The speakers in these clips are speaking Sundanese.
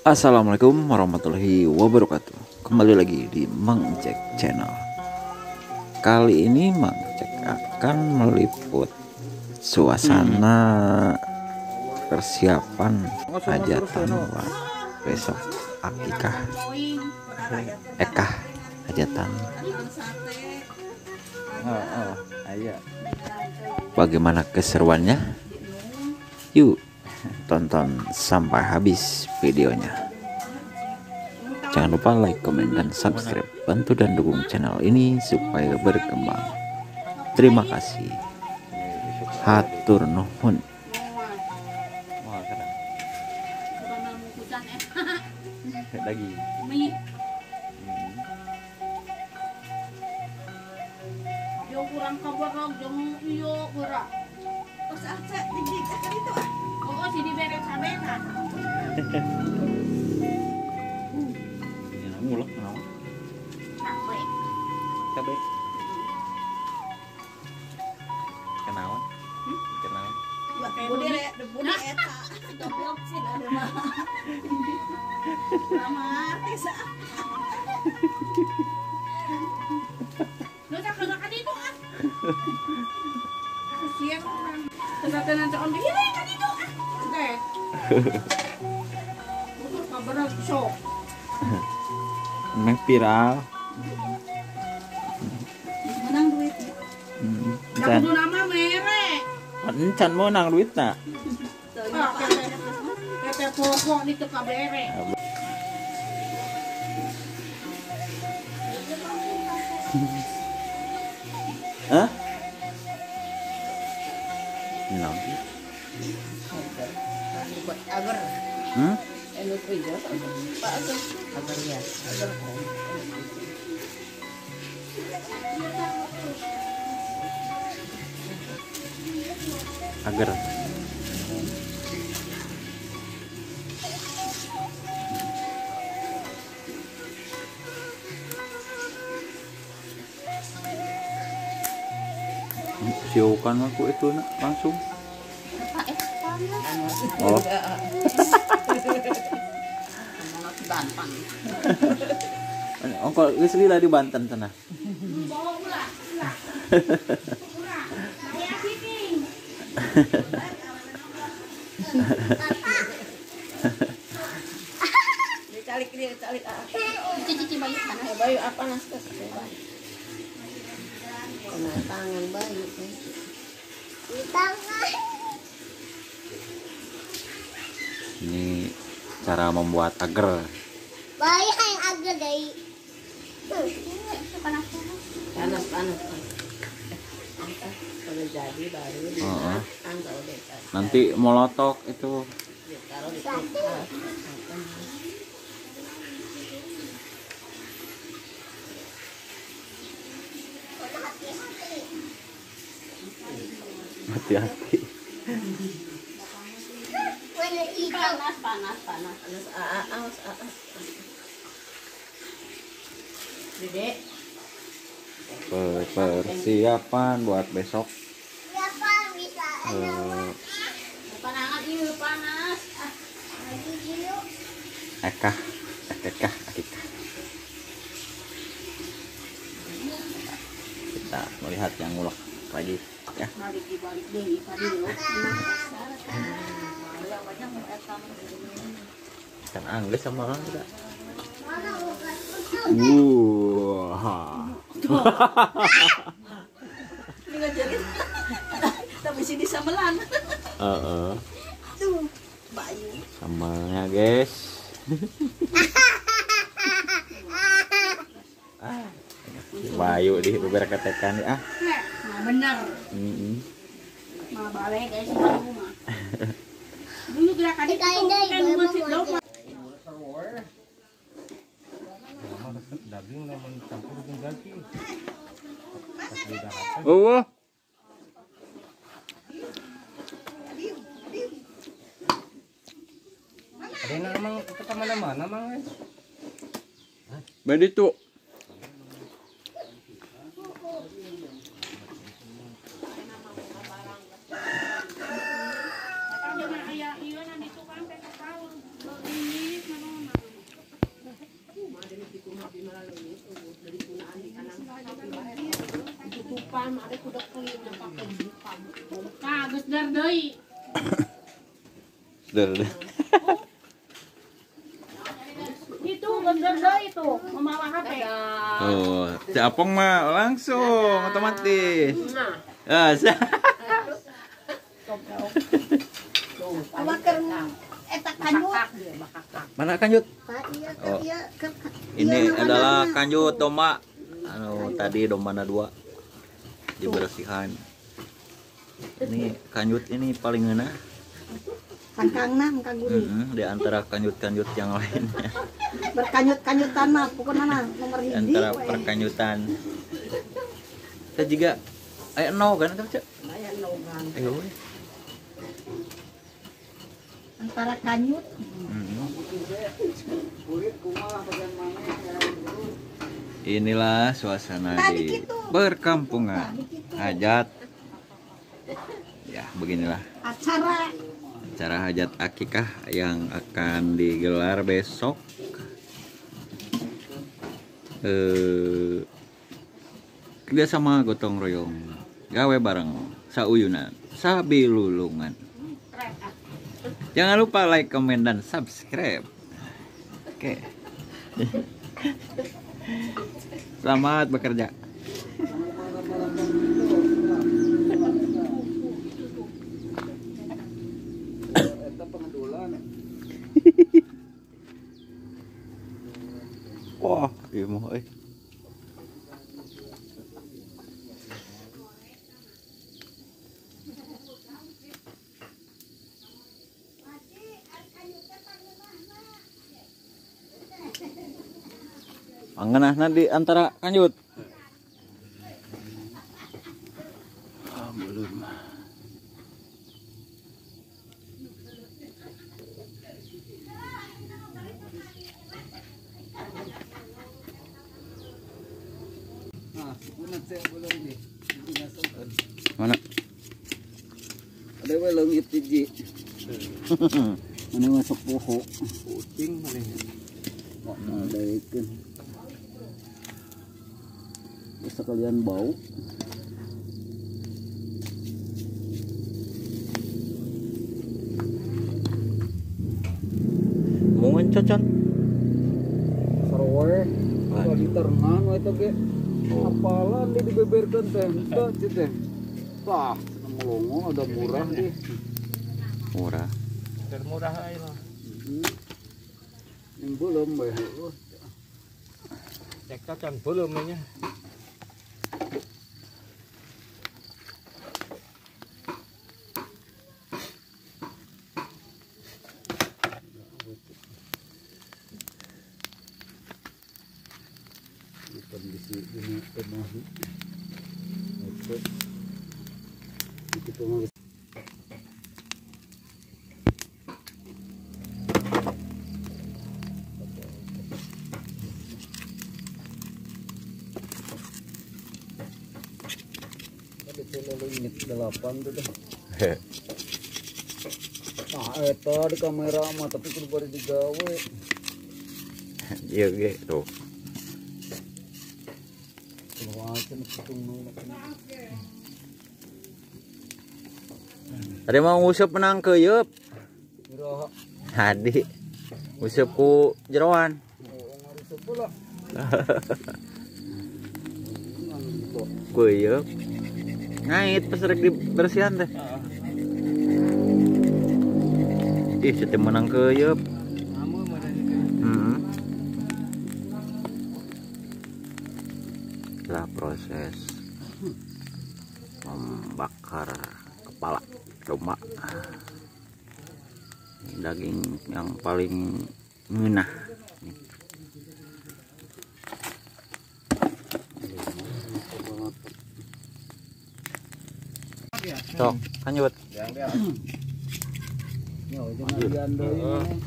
Assalamualaikum warahmatullahi wabarakatuh. Kembali lagi di Mang Jack Channel. Kali ini Mang Jack akan meliput suasana persiapan hajatan buat besok akikah, ekah hajatan. Bagaimana keseruannya? Yuk tonton sampai habis videonya. Jangan lupa like, komen, dan subscribe. Bantu dan dukung channel ini supaya berkembang. Terima kasih. Hatur nuhun. Lagi. Kurang kabar jong iyo gerak. Terus aja digigit itu ah. Oh, sini beres sabena. Ini ngulek naon? Cabe. Cabe. Kenaon? Kenaon? Budi budi eta. Goblok sih ada mah. Lama artis ah. Lu tak kena kan itu ah. Kasihan orang. Kesatuan on di sini kan itu ah. Deh. Butuh kabar sok. Memang viral. Menang duit. Encan. Kudu nama mere. Encan menang duit na. Kete pokok ni teu kabere. Hah? No. Agar. Hmm? Agar ya. Agar. Agar. Siukan aku itu nak langsung. Oh. Ongkol geus lila di Banten cenah. Dicalik dia, calik. Cici bayu panas. Bayu apa nas tes? Kena tangan bayu. Di tangan. Ini cara membuat agar. Bayu yang agar dari. Panas panas panas. Kalau jadi baru dimakan kalau nanti molotok itu. Ditaruh di kulkas. Hati-hati. Panas panas panas. Panas awas awas. Dede. Persiapan buat besok. Panas panas. Ekah, ekah, akikah. Kita melihat yang ngulek lagi ya. Kan angges sama orang tidak. Wah. Ini ngajarin. Tapi sini sambelan. Heeh. Tuh, Bayu. Sambalnya, guys. Ah, Bayu di beberapa ketekan ah. Nah, bener. Heeh. Mah balik guys rumah. Dulu gerakan itu kan masih lupa. Daging namun campur dengan daging. Oh. Ada namang itu kemana-mana mang. Begitu. Duh. Itu gondol itu memawa HP. Tuh, si Apong mah langsung otomatis. Ah, mana kanjut? Oh. Ini adalah kanjut domba. Anu tadi dombana 2 dibersihan. Ini kanjut ini paling ngeunah. Kangkangna kangkang. Di antara kanjut-kanjut yang lainnya. Berkanjut-kanjutan mah pokoknya mah nomor hiji. Antara perkanjutan. Kita juga aya no kan eta, Cek? Aya no kan. Ayo. Antara kanjut. Inilah suasana di perkampungan hajat. Ya, beginilah. Acara hajat akikah yang akan digelar besok. Kerjasama gotong royong, gawe bareng, sauyunan, sabilulungan. Jangan lupa like, komen, dan subscribe. Oke. Selamat bekerja. Wah, ieu mah euy. Pangenahna di antara kanjut. Ah, belum. Mana? Ada we leungit hiji. Mana masuk poho. Kucing mana? Nah, daekeun. Sekalian bau. Mungun cocon. Sarwe, tadi ternan we teh ge. Apalan di dibeberkeun teh, henteu cit teh. Tah, melongo ada murah deh. Murah. Termurah aja mah. Yang belum bae heueuh. Cek can belum nya. Kondisi ini kemahi itu ada 8 tuh deh. Nah, eta di kamera mah tapi kudu bari digawe. Iya ge tuh. Tadi mau nguseup menang keuyeub. Tadi nguseup ku jeroan. Keuyeub. Ngait pas rek dibersihan teh. Ih, teh menang keuyeub. Itulah proses membakar kepala domba. Ini daging yang paling ngeunah. Sok, lanjut.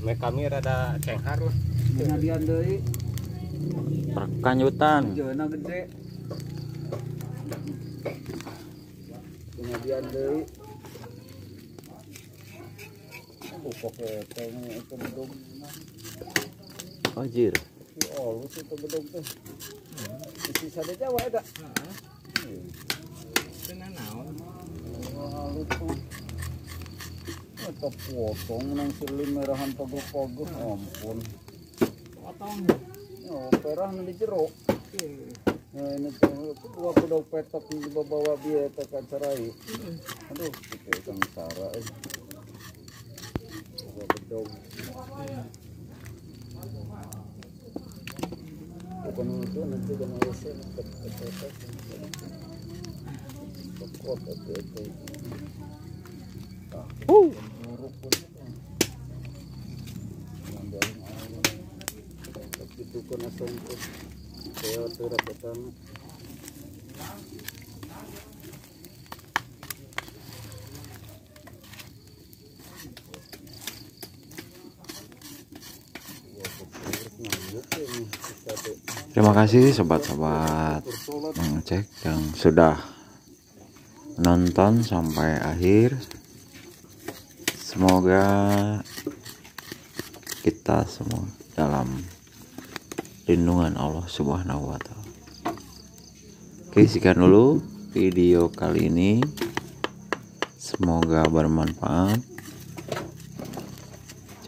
Mek kami rada cenghar lah. Perkanyutan. Gede. Pengadian deui. Anjir. Oh, lu itu bedog teh. Sisa de Jawa eta. Heeh. Teu naon. Oh, Eta potong nang sili merahan paguh-paguh ampun. Potong. Ya, perah di jero. Nah, ini tuh dua kuda petok di bawah bieu eta ka cerai. Aduh, kitu sangsara euy. Dua bedog. Bukan itu nanti kan harusnya petok. Kuat itu. Buruk pun itu. Itu kena songkok. Saya terapetan. Terima kasih sobat-sobat Mang Cek yang sudah nonton sampai akhir. Semoga kita semua dalam lindungan Allah Subhanahu wa Ta'ala. Oke, sekian dulu video kali ini. Semoga bermanfaat.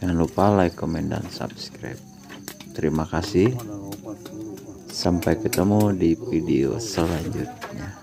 Jangan lupa like, komen, dan subscribe. Terima kasih. Sampai ketemu di video selanjutnya.